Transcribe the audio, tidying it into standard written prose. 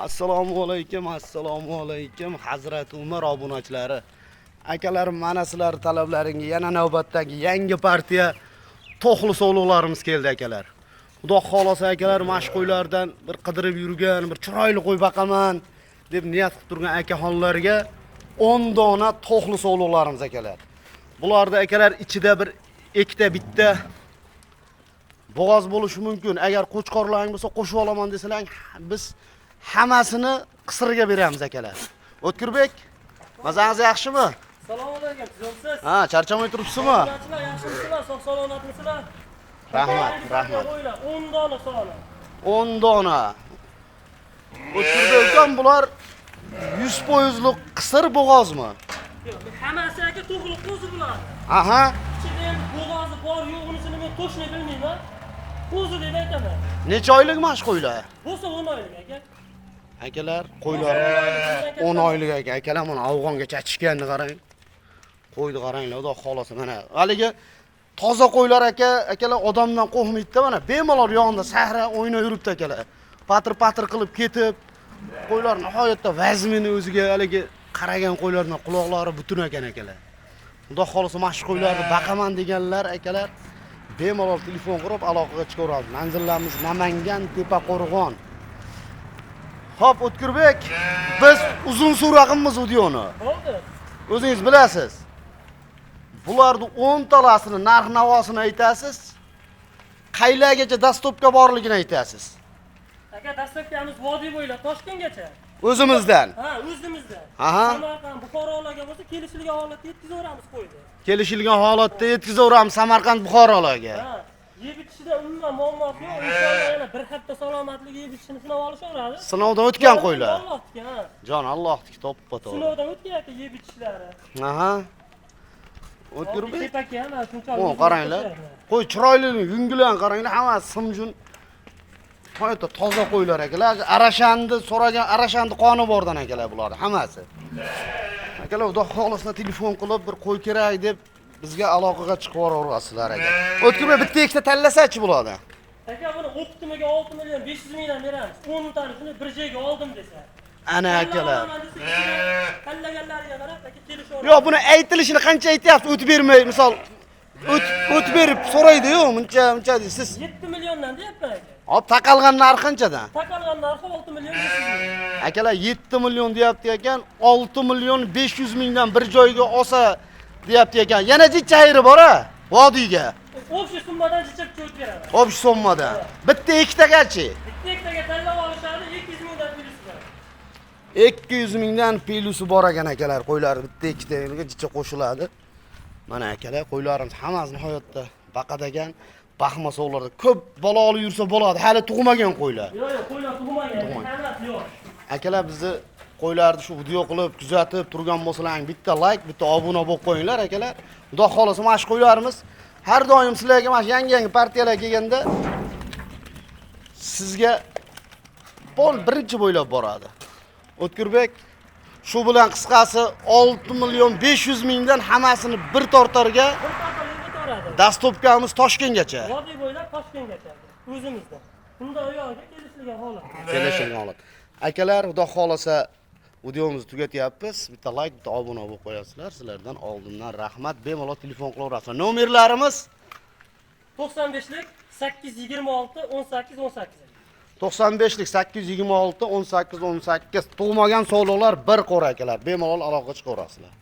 Assalomu alaykum, assalomu alaykum, Hazrati Umar obunachilari. Akalarim, mana sizlar talablaringga yana navbatdagi yangi partiya to'xli sovliqlarimiz keldi, akalar. Xudo xolasa, akalar, mana shu qo'ylardan bir qidirib yurgan, bir chiroyli qo'y baqaman deb niyat qilib turgan akaxonlarga 10 dona to'xli sovliqlarimiz, akalar. Bularda, akalar, ichida bir ikkita bitta bo'g'oz bo'lishi mumkin. Agar qo'chqorlaring bo'lsa, qo'shib olaman desalar, biz hammasini qisirga beramiz, akalar. O'tkirbek, mazangiz yaxshimi? Assalomu alaykum, tuzukmisiz? Ha, charchamay turibsizmi? Obunachilar yaxshimisizlar, sog' salomatmisizlar? Rahmat, rahmat. Qo'ylar 10 dona soni. 10 dona. O'tkirbek ukam, bular 100%lik qisir bo'g'ozmi? Yo'q, hammasi, aka, to'g'ri qo'zi bular. Aha. Ichida endi bo'g'ozi bor, yo'g'inisini men точно bilmayman. Qo'zi deb aytaman. Necha oylik mana shu qo'ylar? Bo'lsa 10 oylik, aka. Akalar, qo'ylar 10 oylik ekan. Akalar, mana afg'onga chachishganini qarang. Qo'yni qaranglar, xudo xolasa mana. Haligi toza qo'ylar, aka, akalar, odamdan qo'rqmaydi-da, mana bemalol yonida sahra o'ynab yuribdi, akalar. Patir patir qilib ketib, qo'ylar nihoyatda vazmini o'ziga haligi qaragan qo'ylardan quloqlari butun ekan, akalar. Xudo xolasa mana shu qo'ylarni baqaman deganlar, akalar, bemalol telefon qilib aloqaga chiqaveramiz. Manzillarimiz Namangan, Tepaqo'rg'on. Xo'p, O'tkirbek, biz uzun so'rag'imiz videoni. Bo'ldi. O'zingiz bilasiz. Bularni 10 talasini narx navosini aytasiz. Qaylargacha доставка borligini aytasiz. Aka, доставка miz vodiy bo'ylab Toshkentgacha. O'zimizdan. Ha, o'zimizdan. Aha. Samarqand, Buxorolarga bo'lsa, kelishilgan holatda yetkazaveramiz qo'yni. Kelishilgan holatda yetkazaveramiz Samarqand, Buxorolarga. Ha, yeb ichishida umuman muammosi yo'q. Inshaalloh yana bir hafta salomatligi yeb ichishini sinab olishaveradi. Sinovdan o'tgan qo'ylar. Allohniki, ha. Jon Allohniki, to'ppa to'g'ri. Sinovdan o'tgan, aka, yeb ichishlari. Aha. O'tkirbek. Tepaki ham mana shunchalik. O, qaranglar. Qo'y chiroyli, yunglar qaranglar, hammasi simjun. Nihoyatda toza qo'ylar, akalar. Arashanni so'ragan, arashanni qoni bordan, akalar, bularni hammasi. Akalar, xudo xohlasa telefon qilib bir qo'y kerak deb bizga aloqaga chiqib yuboraverasizlar, aka. O'tkirbek, bitta ikkita tanlasachi bularni. Aka, buni оптом iga 6 million 500 mingdan beramiz. 10 tanisini bir joyga oldim desa. Ana, akalar. Tanlab olaman desa, ichida tanlaganlariga qarab, aka, kelishaveramiz. Yo'q, buni aytilishini qancha aytyapsiz? O'tib bermay, misol o't berib so'raydi-yu, muncha muncha deysiz. 7 milliondan deyapman, aka. Hop, taqalgan narxi qanchadan? Taqalgan narxi 6 million 500 ming. Akalar, 7 million deyapti ekan, 6 million 500 mingdan bir joyga olsa deyapti ekan. Yana jicha ayri bor a, vodiyga. Общий summadan jicha cho'tib beraman. Общий summadan. Bitta ikkitagachi? Bitta ikkitaga tanlab olishadi, 200 mingdan plyusi bor. 200 mingdan plyusi bor ekan, akalar, qo'ylar bitta ikkitaga jicha qo'shiladi. Mana, akalar, qo'ylarimiz hammasi nihoyatda baqadagan, baxma sovlarda ko'p bola olib yursa bo'ladi. Hali tug'magan qo'ylar. Yo'q, qo'ylar tug'magan, hammasi yo'q. Akalar, bizni qo'ylarni shu video qilib kuzatib turgan bo'lsalaring, bitta layk, bitta obuna bo'lib qo'yinglar, akalar. Xudo xolasa mana shu qo'ylarimiz har doim sizlarga mana shu yangi-yangi partiyalar kelganda sizga pol birinchi bo'ylab boradi. O'tkirbek, shu bilan qisqasi 6 million 500 mingdan hammasini bir tortarga Bir tortar o'taveradi. Доставка miz Toshkentgacha. Vodiy bo'ylab Toshkentgacha. O'zimizda. Bunda u yog'iga kelishilgan holat. Kelishilgan holat. Akalar, xudo xolasa videomizni tugatyapmiz. Bitta layk, bitta obuna bo'lib qo'yasizlar. Sizlardan oldindan rahmat. Bemalol telefon qilaverasizlar. Nomerlarimiz 95lik 826 18 18. 95lik 826 18 18. Tug'magan sovliqlar bir qo'ra, akalar. Bemalol aloqa chiqaverasizlar.